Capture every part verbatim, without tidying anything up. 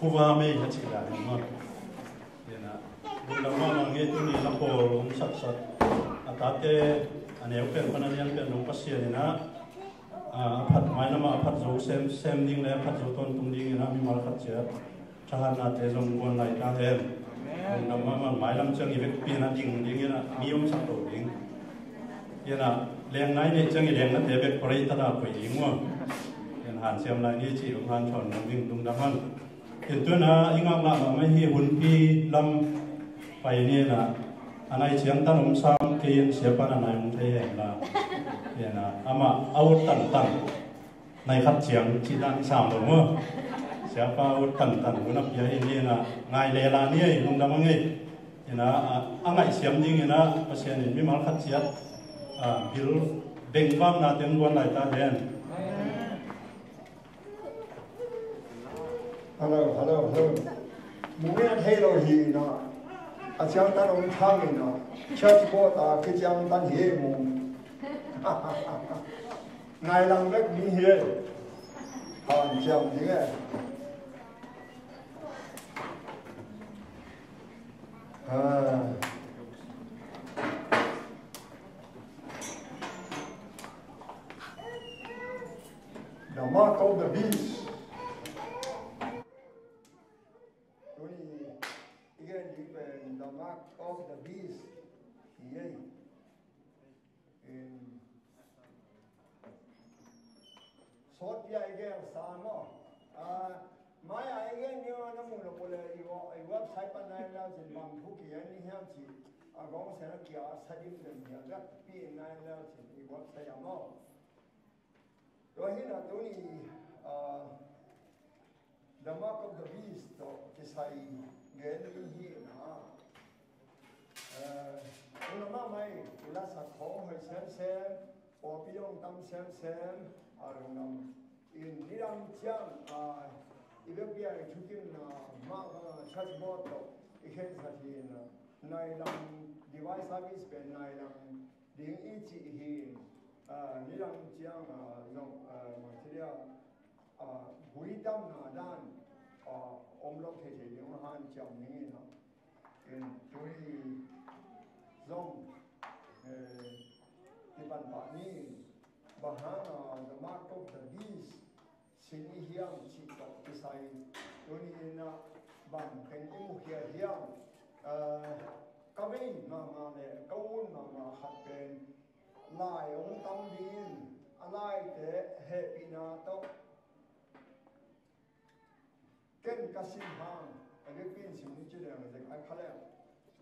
Khuva mei a cih dan hi maw. Ina, lungdam mahmah ngei tuni la pawl hong saksat a tate, a neu pen pan a lian pen hong Pasian ina, a, a phat mailam ah a phat zo sem, sem ding le a phat zo tawntung ding ina mimal khat ciat thahatnate zong guan lai ta hen. Lungdam mahmah, mailam ciang i vekpi ina ding ding ina mi om sak lo ding. Ina, leng nai neih ciang i lengnate bek parai tata pui ding maw. Ina, hanciam lai ni ci hong hanthawn ding lungdam hang. Tua tuna i ngaklah mahmah hi hunpi lam pai ni ina, a nai ciang tan om sam kei in siapa na nai hong thei hen la. Ina, amah a ut tantan nai khat ciang cih dan sam lo maw. Siapa ut tantan hun a pia hi ni ina, ngai le la ni ei lungdam a ngei. Ina, a, a ngaihsiam ding ina Pasian in mimal khat ciat, a, bil bengvakna teng guan lai ta hen. Hello, hello, hello. Mung ngen thei lo hi na. A ciang tan om thang hi na. Church board a kiciang tan hi mung. Ngai lang bek ding hi. Han ciang ding eh. Ah. The mark of the beast. Tuni i gen ding pen the mark of the beast hi ei. In sawt pia i gen sa maw. Ah, mai a i gen ding a na mu lo pule i wa-, i website pan nai lau cin bang thu ki en ni hiam ci. A gong sen a kia sa dim dem hi a vek pi nai lau cin i website a maw. Tua hi na tuni, ah, the mark of the beast tawh kisai gen ni hi na. Eh, tua mahmah i lasak khawng hoih semsem, pawlpi dong tam semsem, a lungdam. In nidang ciang, ah, i vekpi a i thukimna mah bang a church board tawh i khensat hi na. Nai lam device service pen nai lam ding i cih hi, ah, nidang ciang, ah, zong, ah, mangthilian, ah, gui tamna dan, ah, om lo thei thei ding a hanciam ning in, ah, in tuni zong, eh, i pan pah ni, bang hang, ah, the mark of the beast sin i hiam cih tawh kisai tuni in ah bang teng i mukhia hiam? Eh, ka vei mahmah le ka un mahmah khat pen lai hong tam dingin a laite hehpihna tawh ken ka sim hang a vekpi in sim ni ci leng zek a kha leng.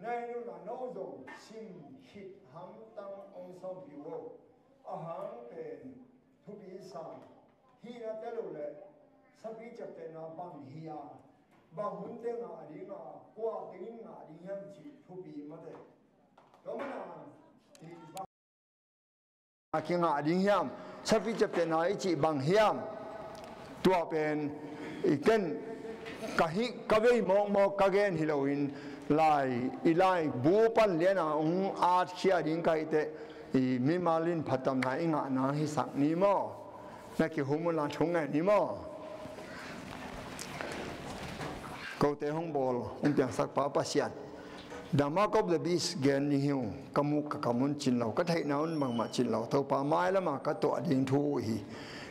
Nai nuna no zong sim khit hamtang hong sawmpih uh o. A hang pen thupi sa hihna te lo le sapi ciaptehna bang hi a, bang hun te ngah ding a, kua tengin ngah ding hiam cih thupi mate. Tua mana i bang a kingah ding hiam, sapi ciaptehna i cih bang hiam? Tua pen i ken ka hih ka vei mawkmawk ka gen hi loin lai, i lai bu pan liana hong atkhia ding ka hih teh i mimal in phattamna i ngah nang hisak ni maw? Na kihum unla thu ngen ni maw? Kote hong bawl hong piangsak pa Pasian, the mark of the beast gen ni hi ung. Ka muk ka kam un cin lo, ka theihna un bangmah cin lo, Topa mailama ka tuah ding thu uh hi.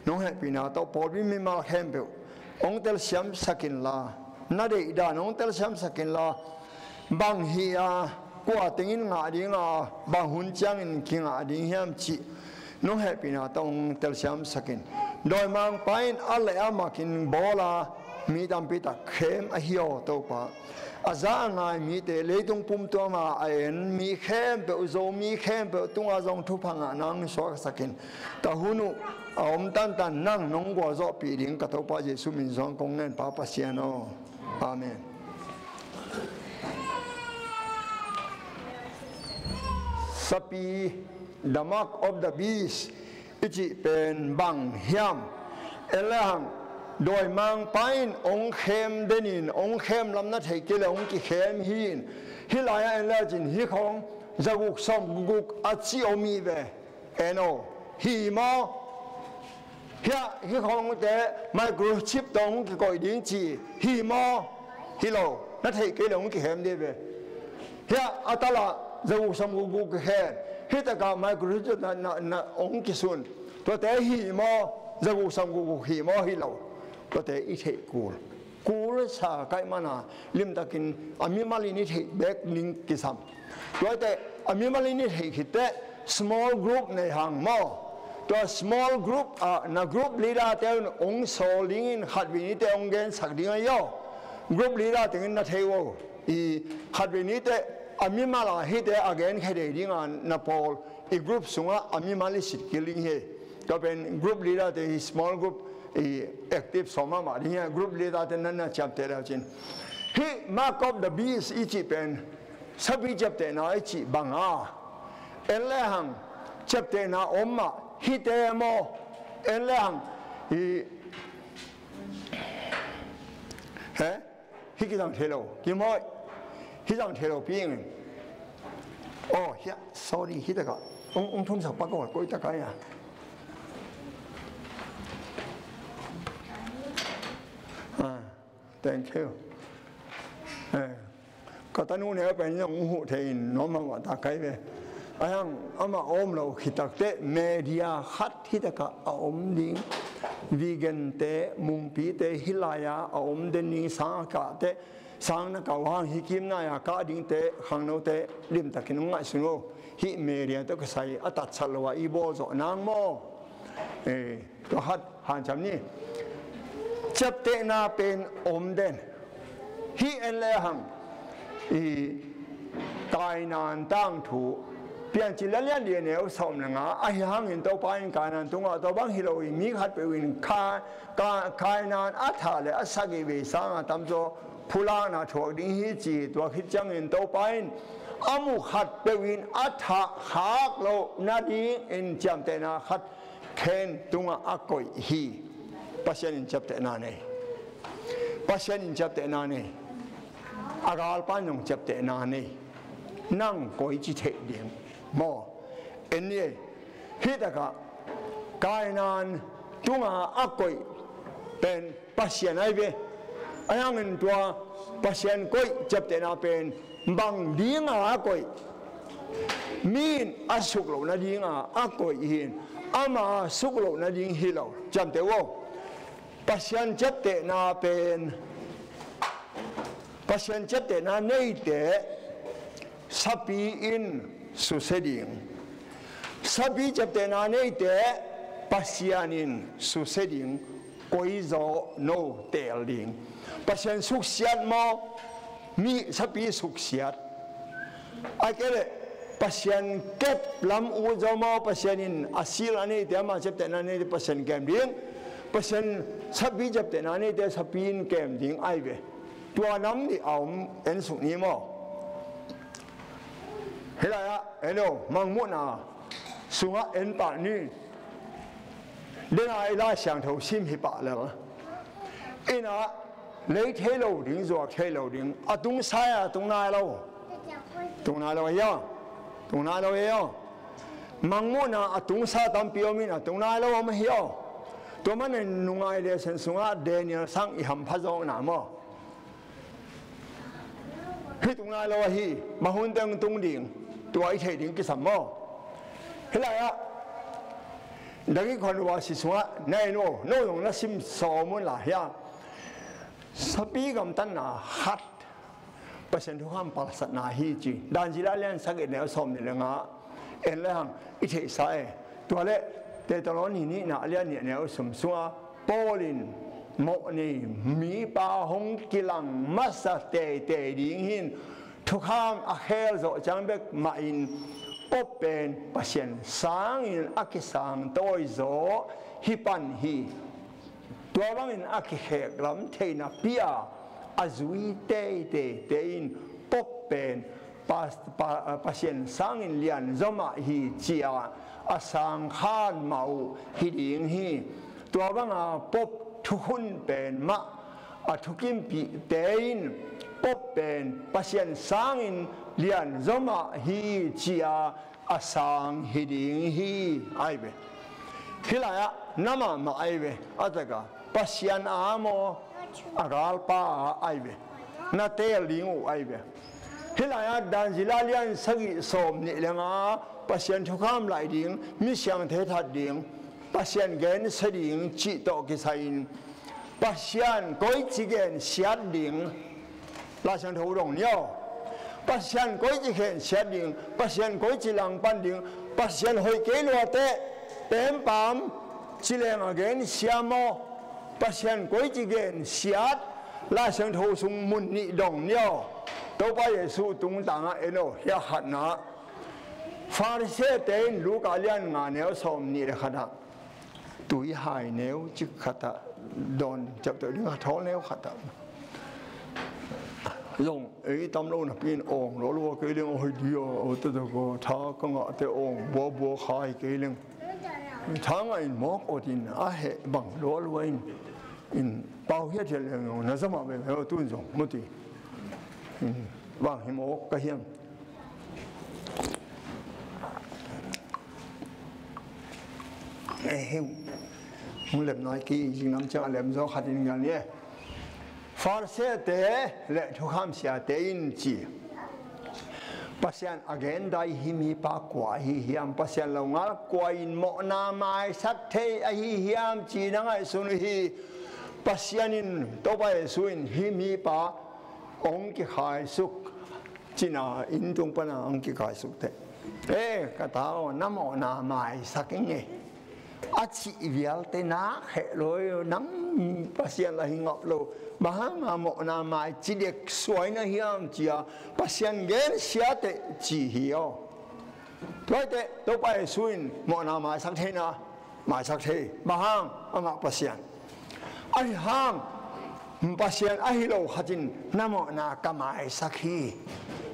Nong hehpihna tawh pawlpi mimal khempeuh hong telsiamsak inla, na deihdan hong telsiamsak inla, bang hi a, kua tengin ngah ding a, bang hun ciangin kingah ding hiam cih nong hehpihna tawh hong telsiamsak in. Dawimangpa in a leh a makin bawl a, mi tampi tak khem ahi aw Topa. A za a ngai mite, leitung pumtuama a en mi khempeuh, Zomi khempeuh tunga zong thupha ngah nang suaksak in. Ka hun uh a om tantan nang nong gualzawhpih ding ka Topa Jesuh min suang kong ngen pa Pasian aw. Amen. Sapi, the mark of the beast i cih pen bang hiam? En le hang, dawimangpa in hong khem denin, hong khem lam na thei kei le hong kikhem hi in. Hih lai-ah en le cin hih khawng zaguk sawmguk a ci om hi ve. En aw, hi maw? Hiah, hih khawngte microchip tawh hong kikoih ding ci hi maw? Hi lo, na theih kei le hong kihem dih ve. Hiah, a tala, za guk sam guk guk kihen. Hih takah microchip na, na, na hong kisun. Tuate hi maw? Za guk sam guk guk hi maw? Hi lo. Tuate i theih kul. Kul sa kaih mana, limtakin a mimal in i theih bek ning kisam. Tuate a mimal in i theih khit teh small group nei hang maw? Tua small group ah na group leader te un hong sawl dingin khatvei nite hong gensak ding ahi aw. Group leader tengin na thei uh aw. I khatvei nite a mimal ah hite a gen khe dei ding a na pawl i group sungah a mimal i sitkil ding hi. Tua pen group leader te hi, small group i active sawm mahmah ding hi. Group leader te nan na ciamteh le uh cin. Hih mark of the beast i cih pen sapi ciaptehna i cih banga en le hang ciaptehna om mah hite maw? En le hang hi. He? Hih kizang thei lo. Kimawh. Hih zang thei lo pi ing. Oh, hiah, sorry, hih takah. Ung, ung thumsak pak aw, koi takah ia. Ah, thank you. Eh, ka tanu neu pen zong ung huh thei in, nuam mahmah ta kai ve. Ahi hang amah a om lo khit takteh media khat hih takah a om ding. Vigente, Mungpite hih lai-a a om den ding, sang a kahteh, sang na kah uh hang hih kimnai-a kah dingte, khangnote limtakin hong ngaihsun uh. Hih media tawh kisai a tatsat lo a i bawl zawh nang maw? Eh, tua khat hanciam ni. Ciaptehna pen om den. Hih en le hang i Kainan tangthu Piancil a lian li a neu sawm le nga, ahi hangin Topa in Kainan tungah tua bang hi lo i mi khatpeuh in Ka-, Ka-, Kainan a thah le a sagih vei sanga tamzaw phulakna thuak ding hi ci. Tua khit ciangin Topa in a mu khatpeuh in a thah khak loh nadingin ciamtehna khat khen tungah a koih hi. Pasian in ciaptehna nei. Pasian in ciaptehna nei. A galpa in zong ciaptehna nei. Nang koici theih ding maw? En ni ei. Hih takah Kainan tunga a koih pen Pasian ahi ve. Ahi hangin tua Pasian koih ciaptehna pen bang dinga a koih? Mi in a suk loh nadinga a koih hi in, ama suk loh nading hi lo. Ciamteh uh aw. Pasian ciaptehna pen, Pasian ciaptehna neite sapi in susia ding. Sapi ciaptehna neite Pasian in susia ding. Koi zaw no teel ding? Pasian suksiat maw, mi sapi suksiat? Ahih kei leh Pasian kep lam ut zaw maw, Pasian in a sil a neite, ama ciaptehna neite Pasian kem ding? Pasian sapi ciaptehna neite sapi in kem ding ahi ve. Tua nam nih a om en suk ni maw? Hih lai-ah en aw, Mangmuhna sungah en pah ni. Dena i Lai Siangtho sim hi pah lel. Innah lei thei lo ding, zuak thei lo ding. A tung sa a, tung nai lo. Tung nai lo ahi aw. Tung nai lo ahi aw. Mangmuhna a tung sa tampi om in a tung nai lo om ahi aw. Tua manin nungai lesen sungah Daniel sang i hampha zawkna maw? Hih tung nai lo ahi, bang hun teng tung ding, tua i theih ding kisam maw? Hih lai-ah Dagi khuan uasi sungah na en uh aw, no zong na sim sawm un la hia. Sapi gamtatna khat Pasian thukham palsatna hi ci. Dan zila lian sagih neu sawm nih le nga en le hang i theihsa e. Tua le Thesalonika nihna a lian nih neu sawm sungah Paul in mawhnei mipa hong kilang masa teitei ding hi in, thukham a khel zawh ciang bek mah in Pope pen Pasian sangin a kisang tawizaw hi pan hi. Tua bangin a kikhek lam theihna pi-a a zui teitei te in Pope pen Pa-, Pa-, Pasian sangin lianzaw mah hi ci-a a sang khan mah uh hi ding hi. Tua banga Pope thukhun pen mah a thukimpihte in Pope pen Pasian sangin lianzaw mah hi ci-a a sang hi ding hi. Ai ve. Hih lai-ah na mahmah ahi ve. A taka Pasian a maw, a galpa a ahi ve. Na teel ding uh ahi ve. Hih lai-ah Danzila lian sagih sawm nih le nga, Pasian thukham laih ding, misiangthe that ding, Pasian gensia ding cih tawh kisai-in Pasian koici gensiat ding Lai Siangtho dong ni aw. Pasian koici gensiat ding, Pasian koici langpan ding, Pasian hoih kei luateh pempam ci leng a gensia maw? Pasian koici gensiat Lai Siangtho sung mun nih dong ni aw. Topa Jesu tungtangah en aw, hia khatna. Pharisee-te in Luka lian nga neu sawm nih le khatah, tui hai neu cik khatah, dawn ciapteuh ding a thawl neu khatah zong ei tam lo napi in awng lua lua kei leng, a hoih dia, a hoih tawh tawh tha ka ngahte awng buabua khai kei leng. Tha ngah in mawk awt in a heh bang lua lua in, in pau hiat hiat leng na za mah veve aw tun zong mu ti. Bang hi mawk ka hiam. Hei, hung lem nai ki, zingnam ciang a lem zaw khat in ngial ni e. Pharisee-te le thukham siate in ci, Pasian a gendai hih mipa kua ahi hiam? Pasian lo ngal kua in mawhna maisak thei ahi hiam, ci na ngaihsun uh hi. Pasian in, Topa Jesu in hih mipa hong kikhaisuk cihna, inn tung pana hong kikhaisuk teh, e, ka ta aw, na mawhna maisak ing e, a cih vialte nak heh lo, nang Pasian lah hi ngap lo, bang hanga mawhna mai ci dek suai na hiam, ci-a Pasian gensia teh ci hi aw. Tua hi teh Topa Jesu in mawhna maisak thei na, maisak thei. Bang hang? A ngah Pasian. Ahi hang Pasian ahi lo khat in na mawhna ka maisak hi,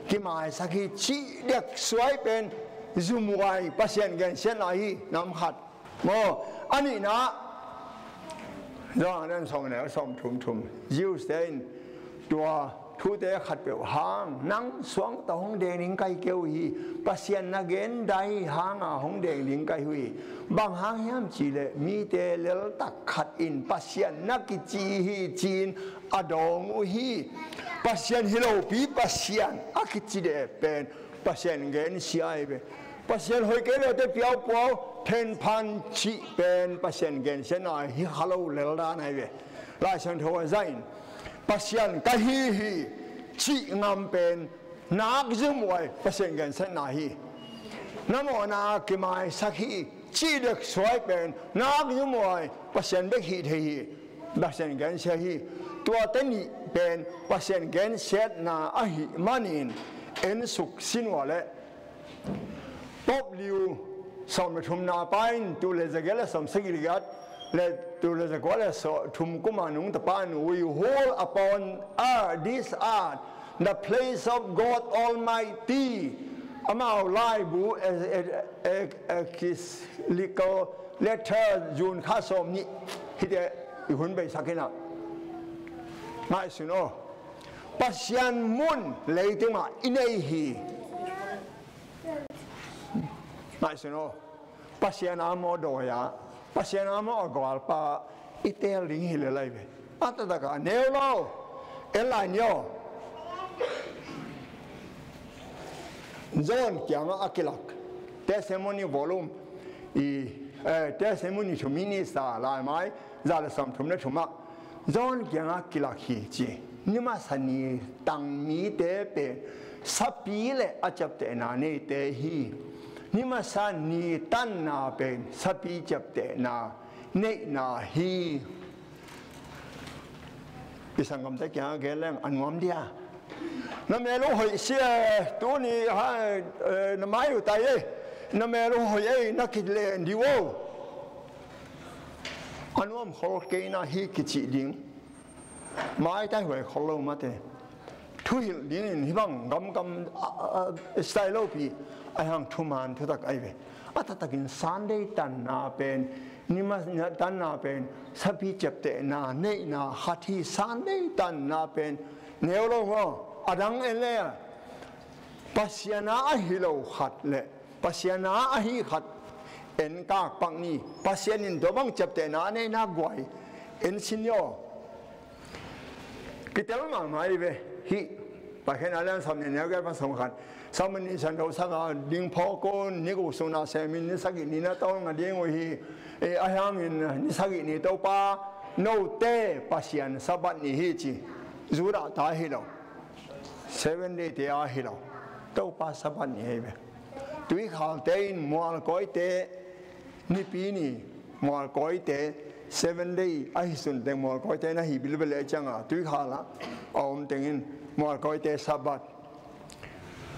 kimaisak hi cih dek suai pen zumhuai Pasian gensiatna hi, nam khat. Maw, a nihna, Johan sawm neu sawm thum thum, Jews-te in tua thute khatpeuh hang nang suang tawh hong deng ding ka hi kei uh hi. Pasian na gendai hanga hong deng ding ka hi uh hi. Bang hang hiam cihleh mite leltak khat in Pasian na kici hi ci-in a dawng uh hi. Pasian hi lopi Pasian a kici deh pen Pasian gensia ahi ve. Pasian hoih kei lote piaupuau thenphan cih pen Pasian gensiatna hi kha lo lel dan ahi ve. Lai Siangtho a zah in Pasian ka hi hi cih ngam pen nak zumhuai Pasian gensiatna hi. Na mawhna kimaisak hi cih dek suai pen nak zumhuai Pasian bek hi thei hi. Pasian gensia hi. Tuate nih pen Pasian gensiatna ahih manin en suk sin uh a leh Pope Leo sawm le thumna pa in tul le zagiat le sawm sagih le giat le tul le zakua le sawm thum kuma nungta pa in, "We hold upon earth, this earth, the place of God Almighty." Amau laibu, e, e, e, e, kis-, legal letter, June kha sawm nih, hihte i hun beisak hi na. Ngaihsun aw. Pasian mun leitung ah i nei hi. Ngaihsun aw. Pasian a maw dawi-a, Pasian a maw a galpa i teel ding hi lel ahi ve. A taktak a neu lo. En lai ni aw. John kiangah a kilak Testimony volume i, eh, Testimony to Minister, laimai za le sawm thum le thum ah John kiangah kilak hi ci. Ni masa ni tang mite pen sapi le a ciaptehna neite hi. Ni masa ni tanna pen sapi ciaptehna neihna hi. I sanggamte kiangah gen leng a nuam dia. Na mel uh hoih si e, tuni ha, eh, na mai uh tai e. Na mel uh hoih e, na kilen dih uh. A nuam khol kei na hi kicih ding. Maitai huai khol lo mate. Thuhilh dingin hih bang gamgam, a, a, a, style lopi. Ahi hang thuman thutak ahi ve. A taktakin Sunday tanna pen, ni masa tanna pen sapi ciaptehna neihna khat hi. Sunday tanna pen neu lo maw? A dang en le a, Pasian a ahi lo khat le Pasian a ahi khat En kak pak ni. Pasian in tua bang ciaptehna a neihna guai en sin hi aw. Kitel mahmah hi ve. Hih Paikhiatna lian sawm nih, neu giat pan sawm khat. Sawm nih Santo sanga ding phawk un, ni guk sung na sem in, ni sagih ni na tawlnga ding uh hi. Eh, ahi hangin ni sagih ni Topa note Pasian Sabbath ni hi ci. Judah ta hi lo. Seven Day te a hi lo. Topa Sabbath ni hi ve. Tuikhalte in mualkawite nipi ni, mualkawite Seven Day ahi sun teng mualkawite na hi bilbel leh cianga tuikhal ah a om tengin mualkawite Sabbath.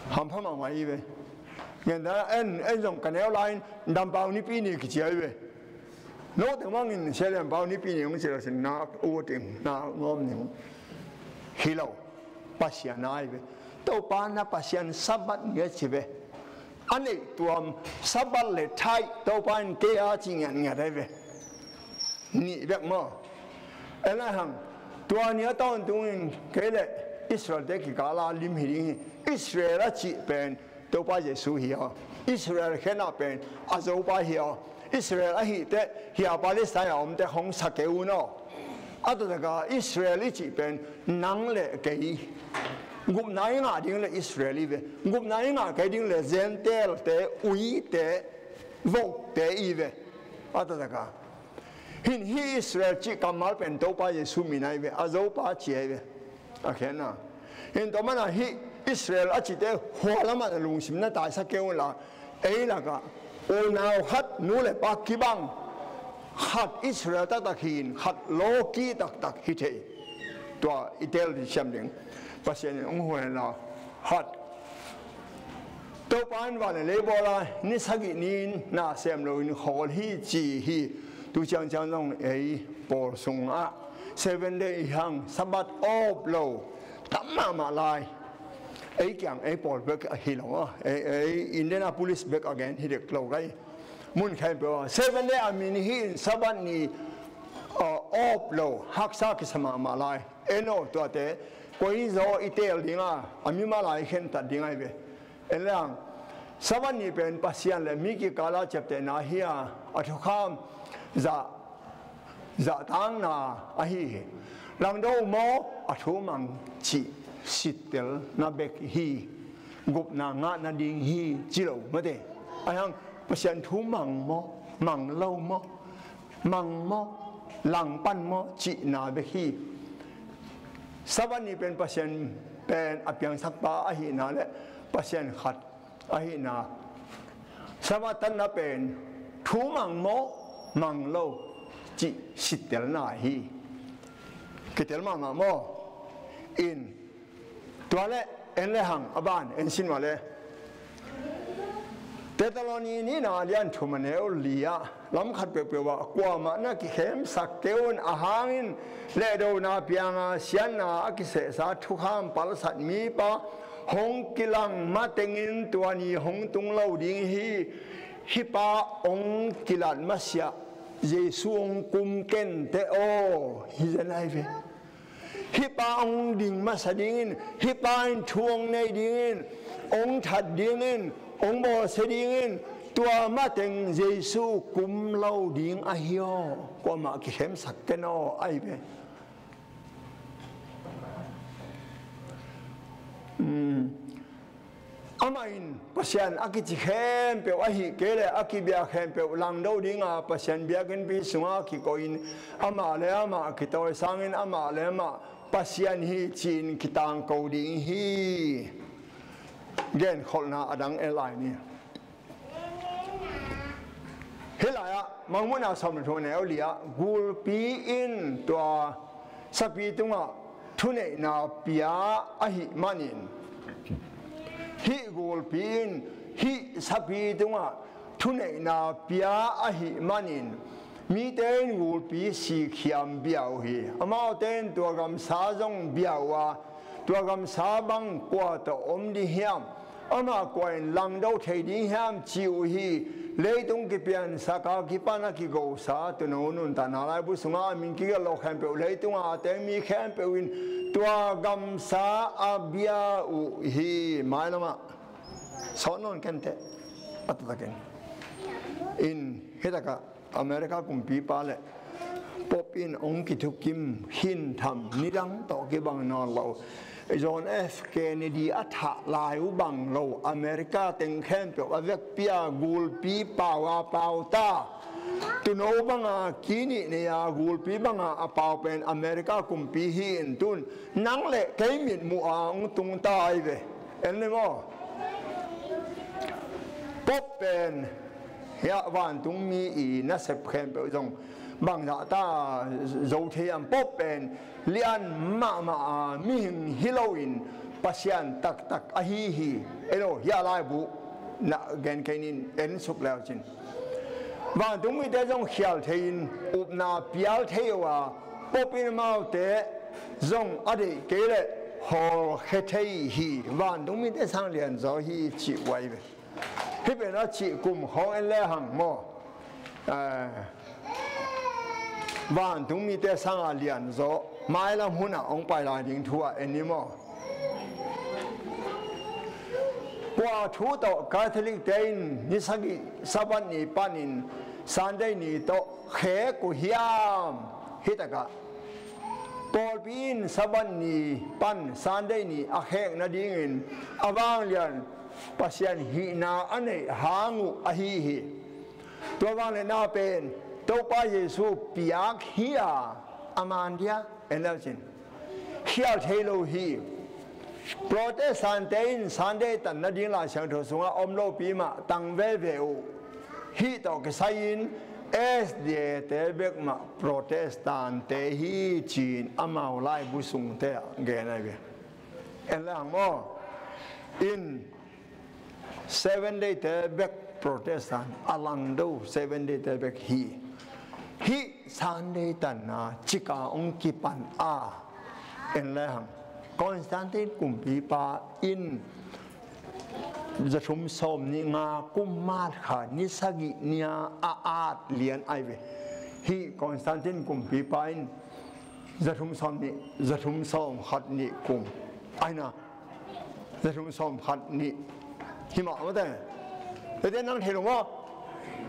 Hampha mahmah hi ve. Ngen ta en, en zong ka neu lai-in dampau nipi ni kici hi ve. Note mangin Sia Lian Pau nipi ni hong ci lo sin na u ting na ngawm ning. Hi lo. Pasian a hi ve. Topa na Pasian Sabbath ni a ci ve. A neih tuam Sabbath le thaih Topa in kei a ci ngiatngiat a hi ve. Nih bek maw. En lai hang. Tua ni a tawntungin kei le Israel te kikala lim hi ding hi. Israel a cih pen Topa Jesu hi aw. Israel khenah pen a Zopa hi aw. Israel ahih teh hih a Palestine a omte hong sa kei un aw. A taktak a Israel i cih pen nang le kei. Gupna i ngah ding le Israel hi ve. Gupna i ngah kei ding le Gentile te, uite, vokte hi ve. A taktak a. Hih Israel cih kammal pen Topa Jesu min a hi ve. A Zopa ci a hi ve. A khenna. Hih tua mana hih Israel a cihte hua lamah na lungsim na taisak kei un la. Ei lakah unau khat nu le pa kibang khat Israel taktak hi-in khat lawki taktak hi thei. Tua i tel ding siam ding. Pasian in hong hua hen la. Khat. Topa in van le lei bawl a, ni sagih ni-in na sem loin khawl hi ci hi. Tu ciangciang zong ei pawl sungah Seven Day i hang Sabbath off lo tam mahmah lai. Ei kiang ei pawl bek ahi lo a, ei, ei Indianapolis bek a gen hi dek lo kai. Mun khempeuh ah Seven Day a min hi in Sabbath ni, uh, off lo, haksa kisa mahmah lai. En aw tuate, koi zaw i teel ding a, a mimal a i khentat ding ahi ve. En leng, Sabbath ni pen Pasian le mi kikala ciaptehna hi a, a thukham zah, zahtakna ahi hi. Langdo maw, a thu mang cih sittelna bek hi. Gupna ngah nading hi ci lo mate. Ahi hang Pasian thu mang maw, mang lo maw, mang maw, langpan maw cihna bek hi. Sabbath ni pen Pasian pen a piangsakpa ahihna le Pasian khat ahihna. Sabbath tatna pen thu mang maw, mang lo cih sittelna hi. Kitel mahmah maw? In Tua le en le hang a ban en sin mah le. Thessaloni nihna lian thum a neu li ah lam khat peuhpeuh ah kuamah na kikhemsak kei un, a hangin lehdona pianga siatna a kisehsa thukham palsat mipa hong kilang matengin tua ni hong tung lo ding hi. Hih pa hong kilat masiah Jesu hong kum kenteh aw, hi zen ahi ve. Hih pa hong ding masa dingin, hih pa in thu hong nei dingin, hong that dingin, hong bawlsia dingin, tua mateng Jesu kum lo ding ahi aw. Kuamah kikhemsak ken aw, ahi ve. Um, Amah in Pasian a kici khempeuh ahih kei leh a kibia khempeuh langdo dinga Pasian biakinnpi sungah kikoihin amah le amah kitawi sangin amah le amah Pasian hi ci-in kitangko ding hi. Genkholhna a dang en lai ni. Hih lai-ah Mangmuhna sawm le thum a neu li ah gulpi in tua sapi tungah thuneihna pia ahih manin, hih gulpi in hih sapi tungah thuneihna pia ahih manin, mite in gulpi sikhiam bia uh hi. Amaute in tua gamsa zong bia uh a, tua gamsa bang kua tawh om ding hiam? Amah kua in langdo thei ding hiam ci uh hi. Leitung kipiansak a kipan a kigosa tuuno nuntakna laibu sungah a min kigelh lo khempeuh leitunga a teng mi khempeuh in tua gamsa a bia uh hi. Mailamah sawt nawn kenteh a taktakin In hitakah America kumpipa le Pope in hong kithukim, hin tham, nidang tawh kibang nawn lo. John F Kennedy a thah lai uh bang lo, America teng khempeuh a vekpi a gulpi pau a pau ta. Tuuno banga kinih nei a gulpi banga a pau pen America kumpi hi in tun nang le kei mitmuh a hong tung ta ahi ve. En le maw? Pope pen hiah vantungmi i nasep khempeuh zong bangzah ta zo thei hiam? Pope pen lian mahmah a mihing hi loin Pasian taktak ahi hi. Elo hiah laibu na gen kei nin en suk leu cin. Vantungmite zong khial thei in upna pial thei uh a, Pope in amaute zong a deih kei le hawlkhia thei hi. Vantungmite sang lianzaw hi cih uai ve. Hih pen a cih kum khawng en le hang maw? Eh, vantungmite sanga lianzaw mailam hunah hong pai lai ding thu ah en ni maw? Kua thu tawh Catholic te in ni sagih Sabbath ni panin Sunday ni tawh khek uh hiam? Hitakah pawlpi in Sabbath ni pan Sunday ni a khek nadingin a vanglian Pasian hihna a neih hang uh ahi hi. Tua vangliatna pen Topa Jesu piak hi a, a man dia en leu cin khial thei lo hi. Protestant te in Sunday tan nading Lai Siangtho sungah om lopi mah tang veve uh. Hih tawh kisai-in S D A te bek mah Protestant te hi ci-in amau laibu sungte ah gen ahi ve. En le hang maw? In Seven Day te bek Protestant a lang do, Seven Day te bek hi. Hih Sunday tanna cika hong kipan a, en le hang, Constantine kumpipa in zathum sawm nih nga kum March kha ni sagih nia a at lian ahi ve. Hih Constantine kumpipa in zathum sawm nih, zathum sawm khat nih kum aina, zathum sawm khat nih hi mah mate. Tete nang thei lo maw?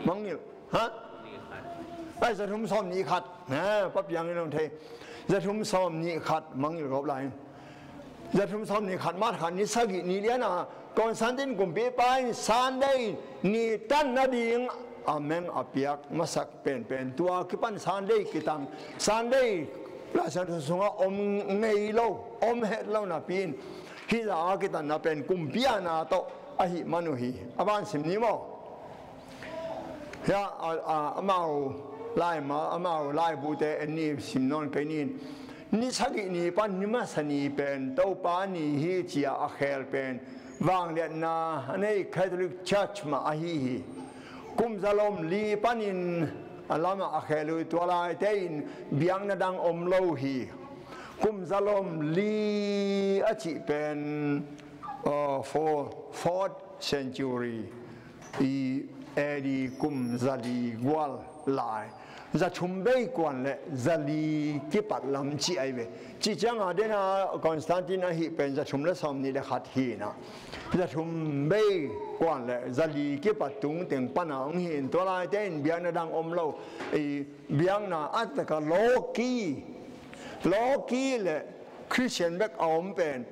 Mangngilh. Ha? Ai, zathum sawm nih khat. Ha, papiang in nang thei. Zathum sawm nih khat mangngilh gawp lai. Zathum sawm nih khat March kha ni sagih ni lian a Constantine kumpipa in Sunday ni tan nading a meng a piak masak penpen tua kipan Sunday kitang, Sunday Lai Siangtho sungah om ngei lo, om het lo napi in hih za a kitanna pen kumpi a na tawh ahih man uh hi. A ban sim ni maw? Hia, a, a, amau laima, amau laibute en ni sim nawn kei nin. Ni sagih ni pan ni masa ni pen Topa ni hi ci-a a khel pen vangliatna a nei Catholic Church mah ahi hi. Kum zalom li panin a lamah a khel uh tua laite in biakna dang om lo hi. Kum zalom li a cih pen, uh, for fourth century i A D kum zali gual lai, zathum bei kuan le zali kipat lam ci ahi ve. Ci cianga dena Constantine ahi pen zathum le sawm nih le khat hi na, zathum bei kuan le zali kipat tung teng pana hong hi in tua laite in biakna dang om lo. I biakna a taka lawki, lawki le Christian bek a om pen,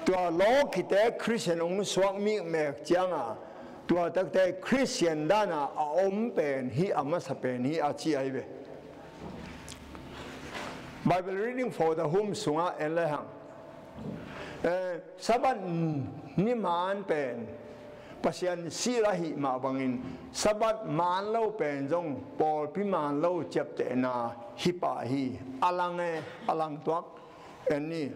tua lawkite Christian hong suak mikmek cianga tua takte Christian dana a om pen hi, a masa pen hi a ci ahi ve. Bible reading for the home sungah en le hang. Eh, Sabbath ni man pen Pasian sila hih mah bangin Sabbath man lo pen zong pawlpi man lo ciaptehna hi pah hi. A lang e, a lang tuak. En ni.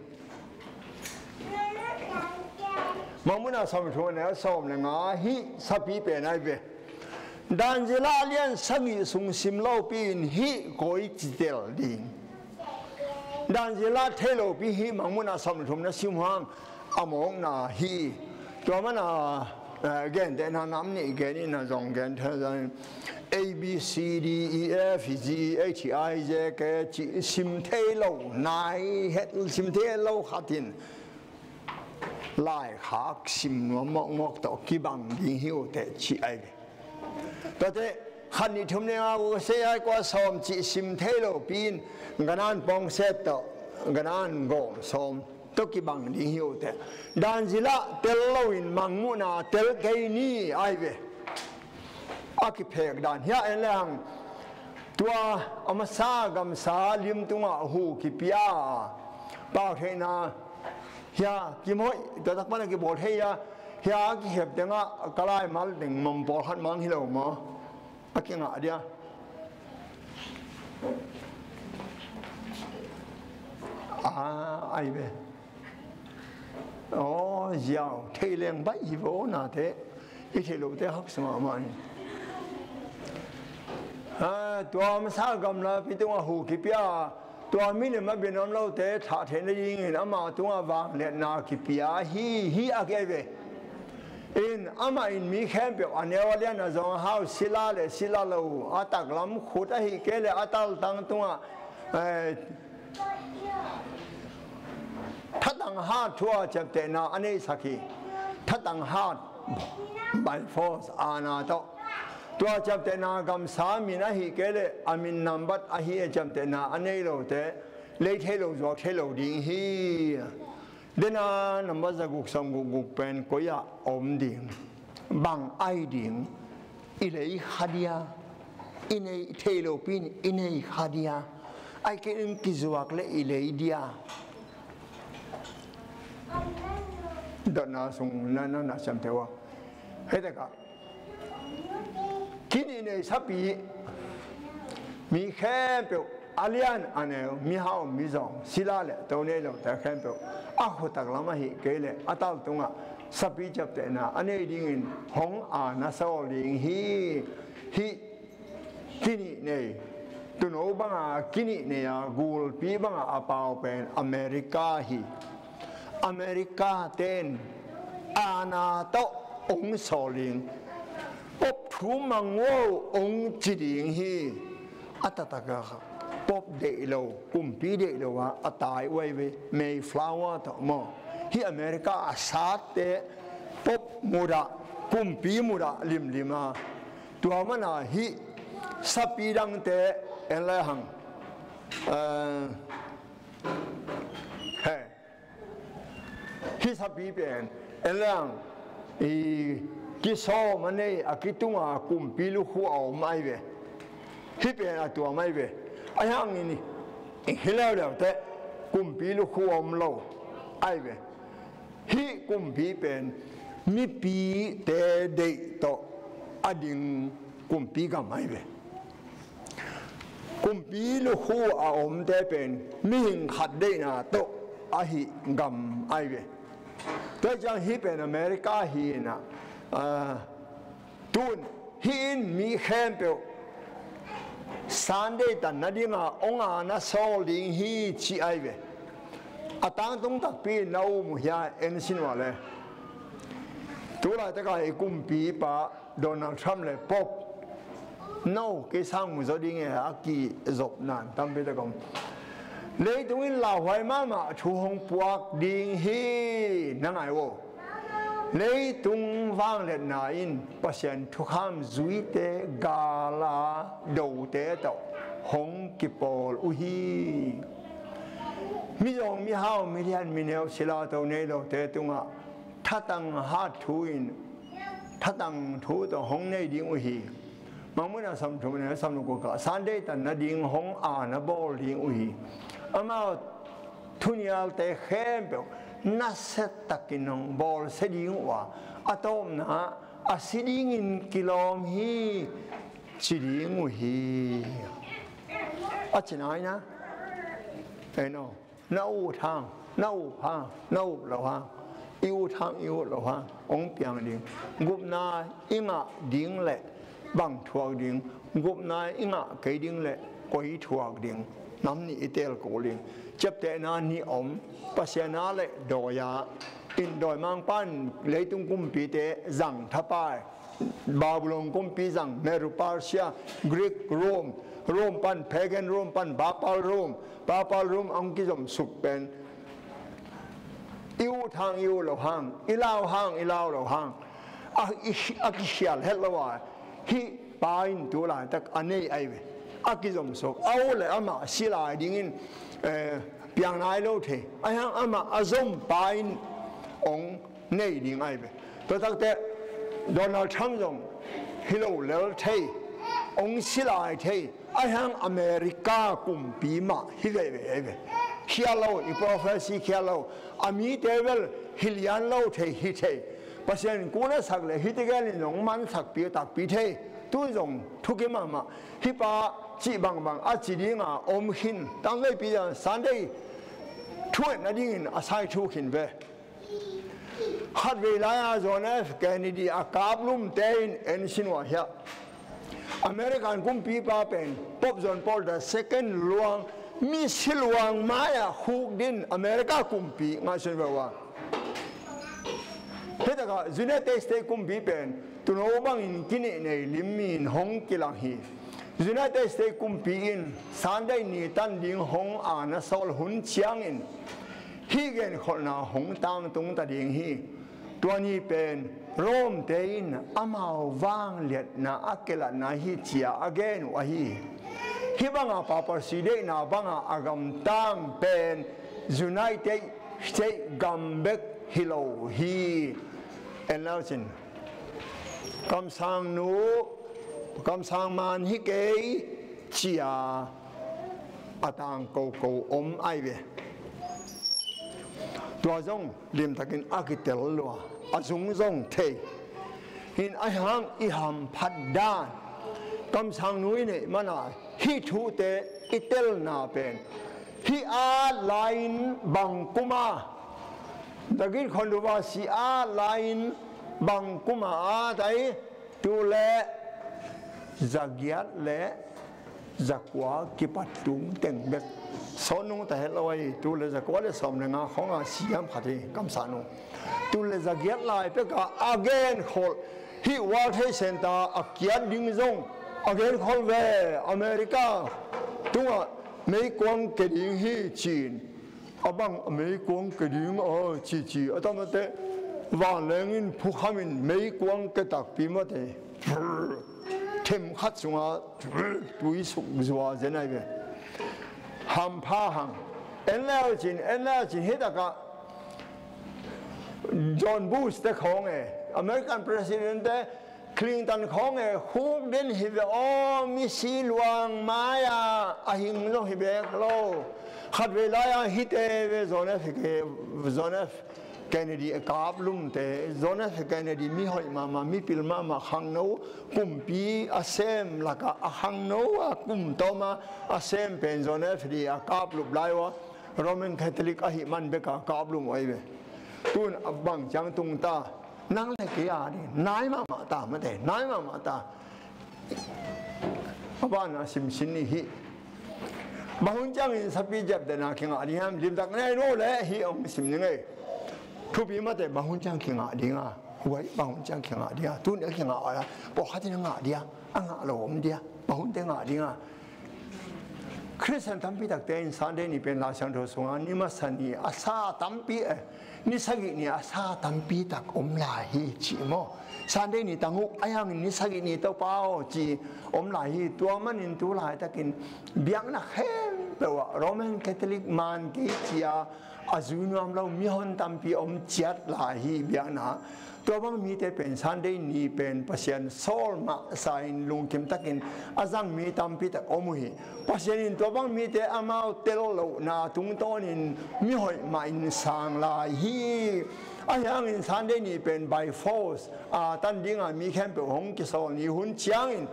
Mangmuhna sawm thum a neu sawm le nga hih sapi pen ahi ve. Danzila lian sagih sung sim lopi in hih koi citel ding. Danzila thei lopi hih Mangmuhna sawm thum na sim hang a mawkna hi. Tua mana, eh, gentehna nam nih gen in a zong gen thei zong in A B C D E F G H I J K ci sim thei lo, nai het sim thei lo khat in laikhak sim nuam mawkmawk tawh kibang ding hi uh teh ci ahi ve. Tuate khat nih thum ne nga gu ka sei ai kua sawm cih sim thei lo pi in, ganan pawngset tawh ganan gawm sawm tawh kibang ding hi uh teh. Dan zilah tel loin mangmuhna tel kei ni ai ve. A kiphek dan hiah en le hang, tua a masa gamsa lim tungah hu kipia, pau theihna hia kimhoih tua tak pana kibawl thei a, hia a kikhep tengah ka laimal ding mom pawlkhat mang hi lo maw? A kingah dia. A ai ve. Aw ziau, thei leng baih hi vo nate. I theih lote haksa mahmah hi. Tua masa gamla pi tungah hu kipia, tua milim a bia nuam lote thah theih nadingin ama tungah vangliatna kipia hi, hi a kei ve. In amah in mi khempeuh a neu a lian a zong a hau, sila le sila lo, a taklam khut ahi kei le a taltang tungah, eh, thatang hat thu a ciaptehna a neihsak hi. Thatang hat, by force, aana tawh. Tua ciaptehna gamsa min ahi kei le a min nambat ahi a ciaptehna a nei lote lei thei lo, zuak thei lo ding hi. Dena nambat zaguk sawmguk guk pen koi-ah om ding, bang ai ding, i lei kha dia, i nei thei lopi in i nei kha dia, ai kei in kizuak le i lei dia. Dotna sung na na na siam teu a. Hei takah kinihnei sapi, mi khempeuh, a lian a neu, mihau mizawng, sila le to nei lote khempeuh a khutak lam ahi kei le a taltungah sapi ciaptehna a nei dingin hong aana sawl ding hi. Hih kinihnei, tuuno banga kinihnei a gulpi banga a pau pen America hi. America ten aana tawh ong sawl ding, pop thu mang vo ong ci ding hi. A taktak a pop deih lo, kumpi deih lo a a tai uai ve, Mayflower tawh maw. Hih America a satte pop mudah, kumpi mudah limlim a. Tua mana hih sapi dangte en le hang, eh, he, hih sapi pen en le hang, i kisawm a nei a kitunga kumpi lukhu a om ai ve. Hih pen a tuam ai ve. Ai hangin hi leuleu teh kumpi lukhu a om lo ai ve. Hih kumpi pen mipite deih tawh a ding kumpi gam ai ve. Kumpi lukhu a omte pen mihing khat deihna tawh ahi gam ai ve. Tua ciang hih pen America hi inah, ah, tun hih in mi khempeuh Sunday tan nadinga ong aana sawl ding hi ci ai ve. A tangtung takpi in na um uh hia en sin uh a le. Tulaitaka i kumpipa Donald Trump le Pope no kei sang mu zaw ding e a kizop nan tampi tak om. Leitung in lauhuai mahmah thu hong puak ding hi na ngai uh. Leitung vangliatna in Pasian thukham zuite gala dote tawh hong kipawl uh hi. Mizawng mihau milian mineu silato nei lote tungah thatang hat thu in thatang thu tawh hong nei ding uh hi. Mangmuina samthum ne samthum kua ka Sunday tan nading hong aana bawl ding uh hi. Amau thunialte khempeuh nasiatakin hong bawlsia ding uh a, a tawpna a si dingin kilawm hi ci ding uh hi. A ci nai na. Ei no. Na ut hang, na up hang, na up lo hang, i ut hang, i ut lo hang hong piang ding. Gupna i ngah ding le bang thuak ding, gupna i ngah kei ding le koi thuak ding, nam nih i teel kul ding. Ciaptehna nih om, Pasian a le dawi a, in dawimangpa in leitung kumpite zang thapai. Babylon kumpi zang, Medo Persia, Greek Rome, Rome pan, pagan Rome pan, Papal Rome, Papal Rome ang kizom suk pen. I ut hang, i ut lo hang, i lau hang, i lau lo hang. A, i, a kikhial het lo a, Hih pa in tu laitak a nei ahi ve. A kizom suak a uh le amah si lai dingin, eh, piang nai lo thei. Ahi hang amah a zom pa in hong nei ding ahi ve. Tua takte Donald Trump zong hi lo lel thei, hong si lai thei. Ahi hang America kumpi mah hi veve ahi ve. Khial lo, i prophecy khial lo. A mite bel hi lian lo thei, hi thei. Pasian in kun a sak le hih tegel in zong mansakpi takpi thei. Tu zong thukim mahmah. Hih pa cih bangbang a ci dinga om khin. Tangveipi zong Sunday thu etna dingin a sai thu khin ve. Khatvei lai-a John F Kennedy a kaplumte in en sin uh a hiah. American kumpipa pen Pope John Paul the second luang, misi luang mai-ah khukdin America kumpi ngaihsun ve uh a. Hitakah United States kumpi pen tuuno bangin kinehnei lim in hong kilang hi. United States kumpi in Sunday ni tan ding hong aana sawl hun ciangin hih genkholhna hong tangtung ta ding hi. Tua ni pen Rome-te in amau vangliatna a kilatna hi ci-a a gen uh ahi hi. Hih banga papacy deihna banga a gamtang pen United States gam bek hi lo hi. En lau cin, kamsang nu, kamsang man hi kei ci-a a tang koko om ahi ve. Tua zong limtakin a kitel lua, a zung zong thei. Hin ahi hang i hamphat dan, kamsang nu i neih mana hih thute i telna pen hih at lai-in bang kuma, Dagit Khondova si at lai-in bang kuma at ai, tu le zagiat le zakua kipat tung teng bek. Sawn nung ta het lo ahi, tu le zakua le sawm le nga khawng a siam khat hi, kamsang nu. Tu le zagiat lai peka a genkholh, hih World Trade Center a kiat ding zong a genkholh ve. America tungah meikuang ke ding hi cin. A bang a meikuang ke ding a cici a tamate vanleng in phukhamin meikuang ke takpi mate. Them khat sunga tui suk zua zen ai ve. Hampha hang. En leu cin, en leu cin, hitakah John Bush te khawng e, American President te, Clinton khawng e, khuk den hi ve aw, misi luang mai-a a hing zong hi bek lo. Khatvei lai-a hite ve John F K, John F Kennedy a kaplumte, John F Kennedy mi hoih mahmah, mi pil mahmah, khangno kumpi a sem lakah a khangno a kumtawma a sem pen John F D a kaplup lai uh a, Roman Catholic ahih man beka kaplum uh ahi ve. Tun a bang ciang tung ta, nang le kei a ding nai mahmah ta mate, nai mahmah ta. A banah simsin ni hi. Bang hun ciangin sapi jep dena kingah ding hiam, limtak nei no le hi hong sim ni ngei. Thupi mate bang hun ciang kingah dinga, huai bang hun ciang kingah dinga, tun a kingah a, pawlkhatin a ngah dia, a ngah lo om dia, bang hunte ngah dinga. Khristian tampi takte in Sunday ni pen Lai Siangtho sunga ni masa ni a sa tampi e, ni sagih ni a sa tampi tak om lai hi ci maw. Sunday ni tang uh a yangin ni sagih ni Topa aw ci om lai hi. Tua manin tu laitakin biakna khempeuh ah Roman Catholic man kei cia a zui nuam lo mihon tampi om ciat lai hi biakna. Tua bang mite pen Sunday ni pen Pasian sawl mahsa in lungkim takin a zang mi tampi tak om uh hi. Pasian in tua bang mite amau tel lohna tungtawnin mihoih mah in sang lai hi. Ahi hangin Sunday ni pen by force a tan dinga mi khempeuh hong kisawl ni hun ciangin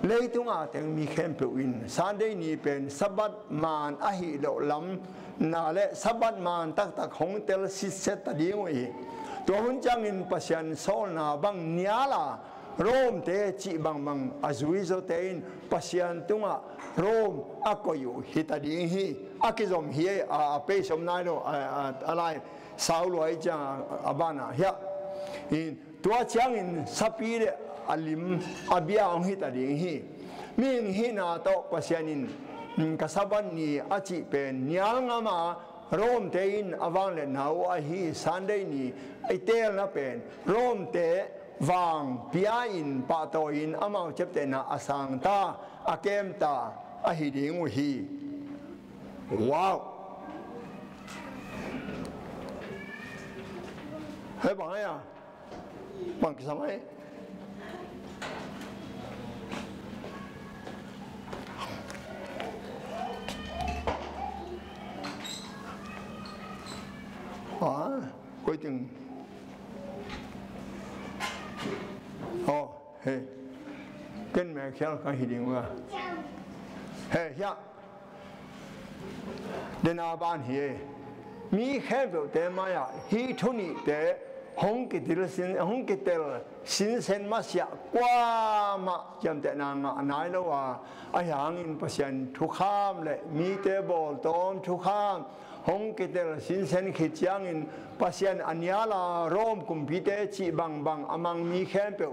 leitunga teng mi khempeuh in Sunday ni pen Sabbath man ahi loh lam na le Sabbath man taktak hong tel sitset ta ding uh hi. Tua hun ciangin Pasian sawlna bang niala Rome-te cih bangbang a zuizawte in Pasian tungah Rome a koih uh hi ta ding hi. A kizom hi a, a pei som nai lo a, a, a lai sau luai ciang a, a banah hiah in Tua ciangin sapi le a lim a bia hong hita ding hi. Mihing hihna tawh Pasian in, mm, ka Sabbath ni a cih pen nial ngama Rome-te in a vangliatna uh ahi Sunday ni i teelna pen Rome-te vang pia-in pahtawi-in amau ciaptehna a sangta, a kemta ahi ding uh hi. Wow! Hei, bang hei a? Bang kisam hei? Ah, koi ting. Oh, hei. Ken me khial ka hi ding uh a. Hei, hiah. Dena ban hi e. Mi khempeuhte mai-ah hih thu nihte hong kitel sin, hong kitel sinsen masiah kuamah ciamtehna ngah nai lo a, ahi hangin Pasian thukham le mite bawltawm thukham hong kitel sinsen khit ciangin Pasian a nial a Rom kumpite cih bangbang a mang mi khempeuh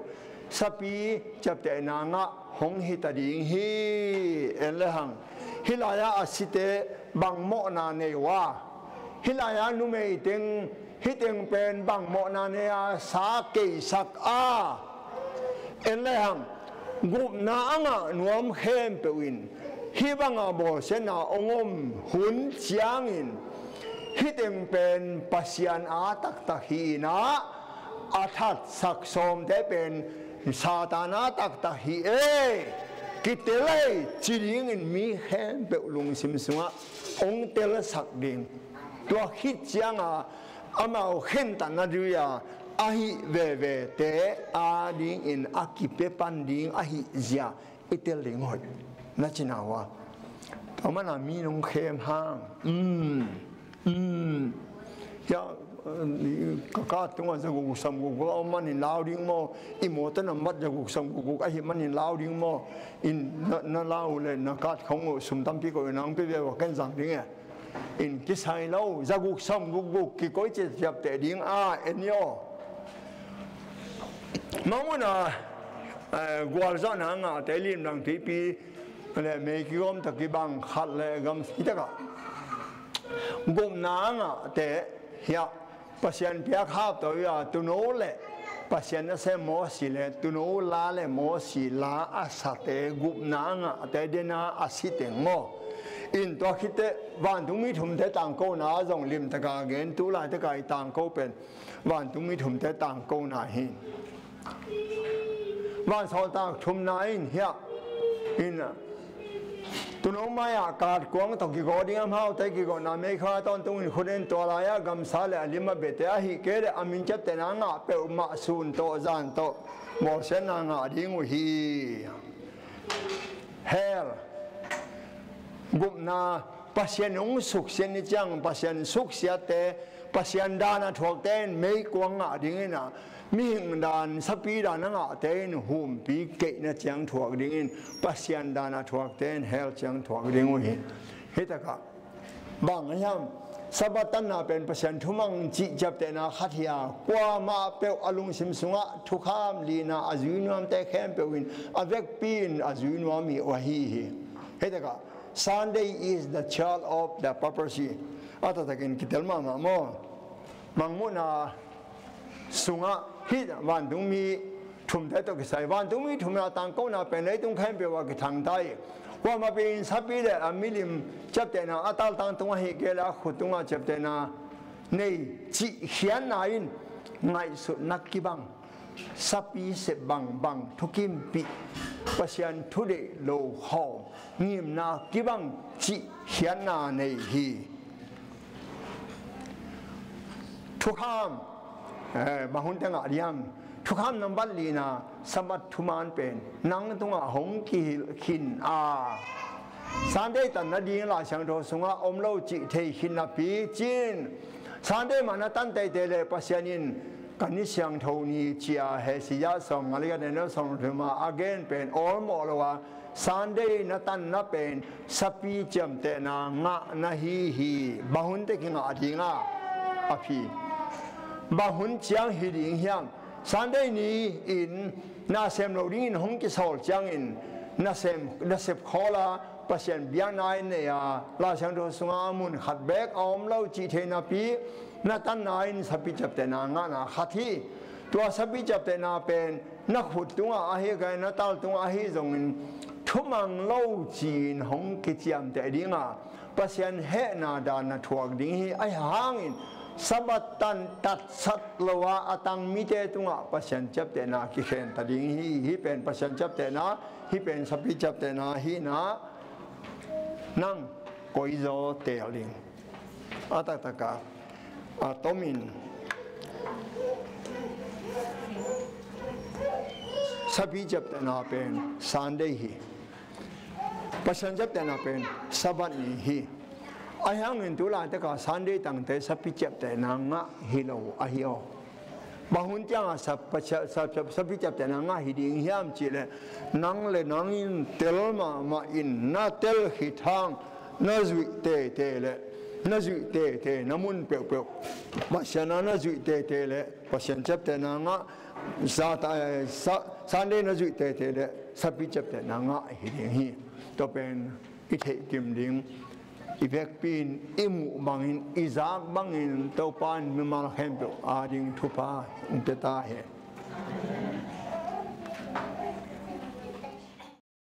sapi ciaptehna ngah hong hi ta ding hi. En le hang, hih lai-ah a site bang mawhna nei uh a, hih lai-ah numei teng, hih teng pen bang mawhna nei a sa keisak a, en le hang, gupna a ngah nuam khempeuh in hih banga bawlsiatna hong om hun ciangin hih teng pen Pasian a taktak hi-in ah, a thatsak sawmte pen Satan a taktak hi e, kitel ei ci dingin mi khempeuh lungsim sungah hong telsak ding. Tua khit cianga amau khentatna dui-a ahih vevete adingin a kipia pan ding ahih zia i tel ding hoih na cina uh a. Tua mana mi nong khem hang. Um, um. Ya, ka kat tungah za guk sam guk guk a om manin lau ding maw? I mawtaw nambat za guk sam guk guk ahi manin lau ding maw? In na, na lau le na kat khong uh sum tampi ko in ang pi ve wa ken zang ding e. In kisai lo, za guk sam guk guk kikoi ciapciapteh ding a en i aw. Mangmuna, eh, gualzawhna ngahte limlang tuipi le mei kigawm tawh kibang khat le gam hi takah gupna ngahte hiah Pasian piak hap tawh hi a, tuuno le Pasian nasem Mosi le tuuno la le Mosi la a sate gupna a ngahte dena a si teng maw? In tua khitteh vantungmi thumte tangkona zong limtaka gen, tu laitaka i tangko pen vantungmi thumte tangkona hi. Vansawltak thumna in hiah in tuuno mai-ah katkuang tawh kigaw ding, amaute kigawhna meikha tawntungin khut in, tua lai-ah gamsa le a lim a biate ahih kei leh a min ciaptehna ngah peuhmah sun tawh zan tawh bawlsiatna ngah ding uh hi. Hell, gupna, Pasian hong suksiat ni ciang Pasian suksiatte, Pasian dan a thuakte in meikuang ngah dingin ah, mihing dan, sapi dan a ngahte in humpi keihna ciang thuak dingin Pasian dan a thuakte in hell ciang thuak ding uh hi. Hitakah bang a hiam? Sabbath tanna pen Pasian thumang cih ciaptehna khat hi a, kuamah peuh a lungsim sungah thukham lina a zui nuamte khempeuh in a vekpi in a zui nuam hi uh ahi hi. Hitakah Sunday is the child of the papacy. A taktakin kitel mahmah maw? Mangmuhna sungah hih vantungmi thumte tawh kisai, vantungmi thumna tangkona pen leitung khempeuh ah kithangta hi. Kuamah pen sapi le a milim ciaptehna a taltang tungah hi kei le a khut tungah ciaptehna nei cih khiatna in ngaihsutna kibang, sapi sep bangbang, thukimpih, Pasian thu deih lo khawm, ngimna kibang cih khiatna nei hi. Thukham, eh, bang hun tengah diam? Thukham nambat lina, Sabbath thuman pen nang tungah hong kihilh khin a, Sunday tan nading Lai Siangtho sungah om lo cih thei khin napi cin, Sunday mah na tan teitei le Pasian in ka ni siangtho ni cia he siah sawm nga le ka neno sawm thuma a gen pen awlmawh lo a, Sunday na tanna pen sapi ciamtehna ngahna hi hi. Bang hun teh kingah ding a, a phi? Bang hun ciang hi ding hiam? Sunday ni in nasem lo dingin hong kisawl ciangin nasem, nasep khawl a Pasian biakna in nei a, Lai Siangtho sungah a mun khat beek a om lo cih thei napi, na tanna in sapi ciamtehna ngahna khat hi. Tua sapi ciaptehna pen na khut tungah ahi kei, na tal tungah ahi zongin thumang lo ci-in hong kiciamteh dinga Pasian hehna dan na thuak ding hi. Ahi hangin Sabbath tan tatsat lo a a tang mite tungah Pasian ciaptehna kikhen ta ding hi. Hih pen Pasian ciaptehna, hih pen sapi ciaptehna hihna nang koizaw teel ding. A taktaka a tomin sapi ciaptehna pen Sunday hi. Pasian ciaptehna pen Sabbath ni hi. Ahi hangin tu laitaka Sunday tangte sapi ciaptehna ngah hi lo ahi aw. Bang hun cianga sap-, sap-, sap-, sapi ciaptehna ngah hi ding hiam cihleh, nang le nang in tel mahmah in na tel khit hang na zuih tete le na zuih tete na mun peuhpeuh Pasian a na zuih tete le Pasian ciaptehna ngah, sa-, sa-, Sunday na zuih tete le sapi ciaptehna ngah hi ding hi. Tua pen i theihkim ding, i vekpi in i muh bangin, i zak bangin Topa in mimal khempeuh ading thupha hong pia ta hen.